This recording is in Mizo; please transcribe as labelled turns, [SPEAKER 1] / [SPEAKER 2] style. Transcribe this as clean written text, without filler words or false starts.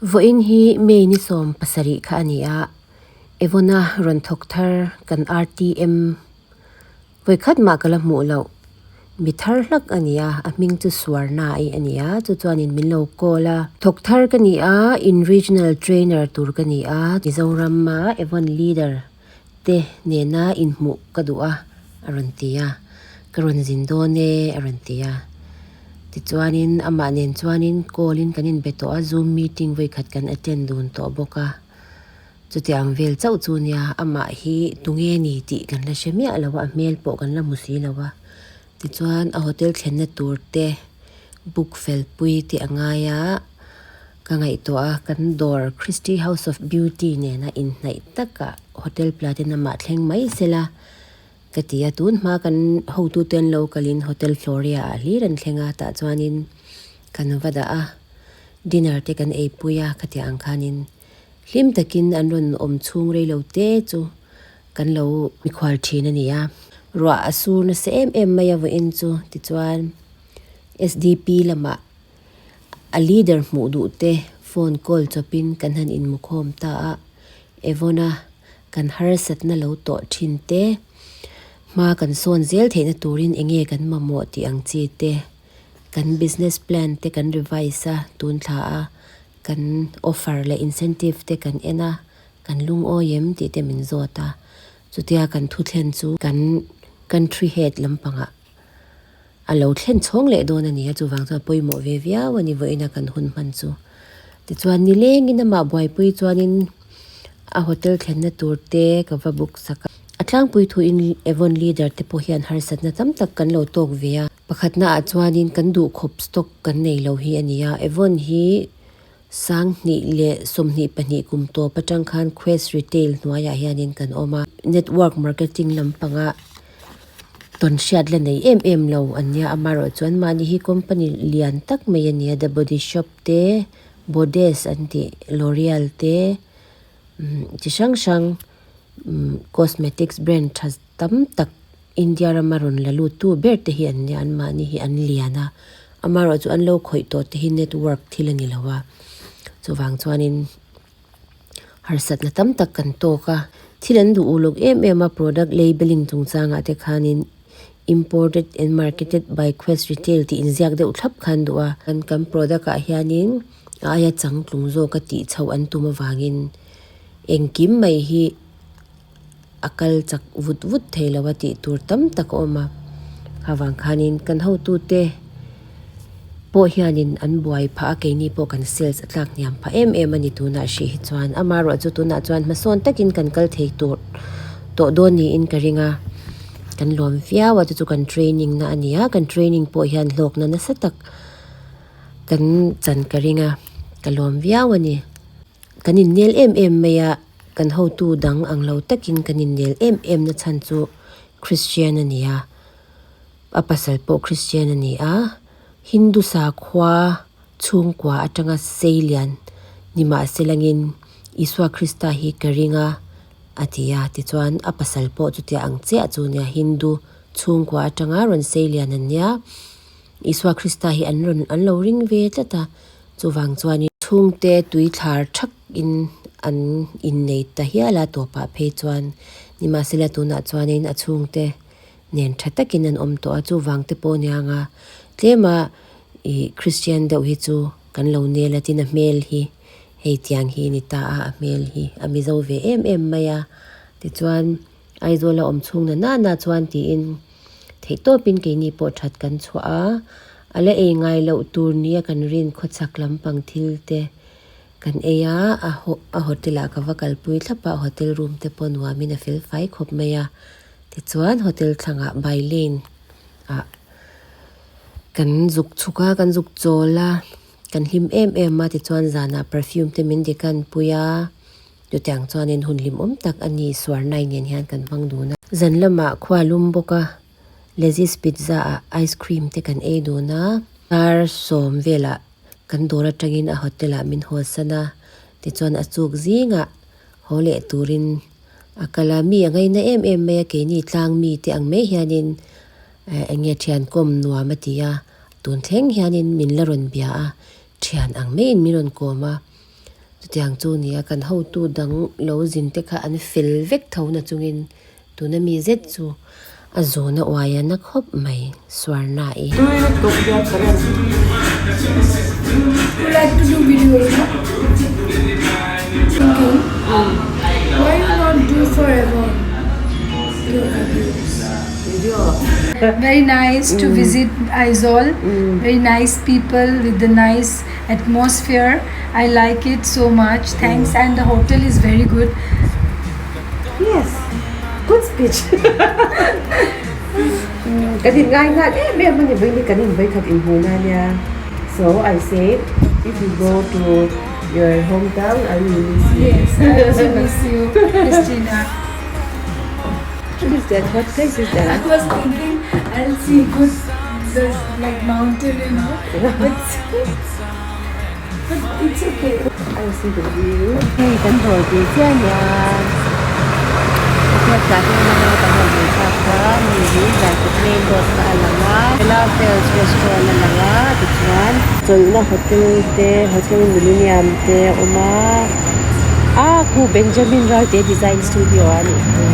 [SPEAKER 1] Vawiin hi May ni 17 kha a ni a, Evona rawn thawk thar kan RTM vawikhat mah ka la hmuh loh. Mi thar hlak a ni a, a hming chu Suarna-i a ni a, chu chuanin min lo call a. Thawk thar ka ni a, in regional trainer tur ka ni a, Mizoram-a Evon leader te nena inhmuh ka duh a, a rawn ti a. Ka rawn zin dawn e, a rawn ti a. Tichuanin amah nen chuanin call in kan inbe tawh a, zoom meeting vawikhat kan attend dun tawh bawk a. Chutiang vel chauh chu nia, amah hi tunge ni tih kan la hre miah lo a, a hmel pawh kan la hmu si lo a. Tichuan a hotel thlenna tur te book fel pui te a ngai a, ka ngaihtuah a, kan dawr Christy House of Beauty nena inhnaih takah Hotel Platinum ah thleng mai sela ka ti a, tun hma kan hotute an lo kalin Hotel Floria ah hlir an thleng a, tah chuanin kan va dah a, dinner te kan eipui a, khatiang ang khanin hlim takin an rawn awm chhung reilo te chu Kan lo mikhual thin a ni a. Ruah a sur nasa em em mai a vawiin chu tichuan SDP lamah a leader hmuh duh te phone call chawpin kan han inmukhawm ta a. Evona kan harsatna lo tawh thin te, hma kan sawn zel theihna turin enge kan mamawh tih ang chi te, kan business plan te kan revise a tun thla a, kan offer leh incentive te kan en a. Kan lungawi em tih te min zawt a, chutia kan thu thlen chu kan country head lampangah a lo thlen chhawng leh dawn a ni a, chuvang chuan pawimawh ve viau a ni vawiina kan hun hman chu. Tichuan nilengin amah buaipui chuanin a hotel thlenna tur te ka va book sak a, a tlangpui thuin Avon leader te pawh hian harsatna tam tak kan lo tawk ve a, pakhatnaah chuanin kan duhkhawp stock kan nei lo hi a ni a, Avon hi 2022 kum tawp atang khan Quest Retail hnuaiah hianin kan awm a. Network marketing lampanga tawn hriat la nei em em lo an nia. Amaherawh chuan mahni hi company lian tak mai a ni a, The Body Shop te, Bodes an tih, L'Oreal te, chi hrang hrang cosmetics brand tha tam tak India rama rawn la lut tu ber te hi an nia, an mahni hi an lian a, amaherawh chu an lo khawih tawh te hi network thil a ni lo a, chuvang chuanin harsatna tam tak kan tawk a, thil an duh uluk em em a product labelling chungchangah te khanin imported and marketed by Quest Retail tih inziak deuh thlap kha an duh a, kan product ah hianin a aia changtlung zawk a tih chhoh an tum avangin engkim mai hi. a kal chak vut vut thei lo a tih tur tam tak a awm a avang khanin kan hotute pawh hianin an buai phah a keini pawh kan sales a tlak hniam phah em em a ni tunah hrih hi chuan amaherawh chu tunah chuan hmasawn takin kan kal thei tur tawh dawn niin ka ring a kan lawm viau a chu chu kan training na a ni a kan training pawh hian hlawkna nasa tak kan chan ka ring a ka lawm viau a ni. Kan innel em em mai a, kan hotu dang ang lo takin kan innel em em na chhan chu Christian a ni a, a pasal pawh Christian a ni a, Hindu sakhua chhungkua atanga sei lian ni mahse langin Isua Krista hi ka ring a a ti a, tichuan a pasal pawh chutia ang chiah chu nia Hindu chhungkua atanga rawn sei lian an nia, Isua Krista hi an rawn an lo ring ve tlat a. Chuvang chuanin chhungte tui thlar thakin an innei ta hial a, tawpah phei chuan nimahsela tunah chuanin a chhungte nen tha takin an awm tawh a, chuvang te pawh nia nga tlema ih Christian deuh hi chu kan lo nel a tin a hmel hi hei tiang hi a ni ta a, a hmel hi a mizo ve em em mai a, tichuan Aizawl a awm chhung na nana chuan tiin. Theihtawpin keini pawh that kan chhuah a, a la ei ngai loh tur nia kan rin khawchhak lampang thil te kan ei a, a hotel ah ka va kalpui thlap a, hotel room te pawh nuamin a fel fai khawp mai a, tichuan hotel thlangah by lane ah kan zuk chhuk a, kan zuk chawl a, kan hlim em em a, tichuan zanah perfume te min dikan pui a. Chutiang chuanin hun hlimawm tak a ni Suarnai nen hian kan hmang dun a. Zan lamah khua lum bawk a, Lezis Pizza ah ice cream te kan ei dun a. Dar sawm velah kan dawr atangin a hotel ah min hawlsan a, tichuan a chuk zingah haw leh turin a kal a. Mi a ngaina em em mai a, keini tlang mi te ang mai hianin eng nge thian kawm nuam a ti a, tun thleng hianin min la rawn bia a, thian ang maiin min rawn kawm a. Chutiang chu nia kan hotu dang lo zin te kha an fel vek tho na chungin tuna mi zet chu a zun a uai a na khawp mai Swarna-i.
[SPEAKER 2] You like to do videos no? Thinking why you not do forever your videos? Very nice to visit Aizawl. Very nice people with the nice atmosphere. I like it so much. Thanks and the hotel is very good.
[SPEAKER 1] Yes, good speech. Kan in ngai nghal em em a ni vawiin hi kan in vawikhat inhmuhna a nia. So I said if you go to your hometown I will miss you.
[SPEAKER 2] Yes, I also miss you, Christina.
[SPEAKER 1] What is that? What place is that?
[SPEAKER 2] I was thinking I'll see good the like mountain you know but but it's okay.
[SPEAKER 1] I will see the view. Hei kan dawr ve chiah nia hetia tah hian a kan rawn hmuh thlak kha mi hi Laikawt main road kha a lang a Bella Fells restaurant a lang a tichuan chawlhna hotel te hotel millennium te a awm a ah khu Benjamin Ralte design studio a nih chu.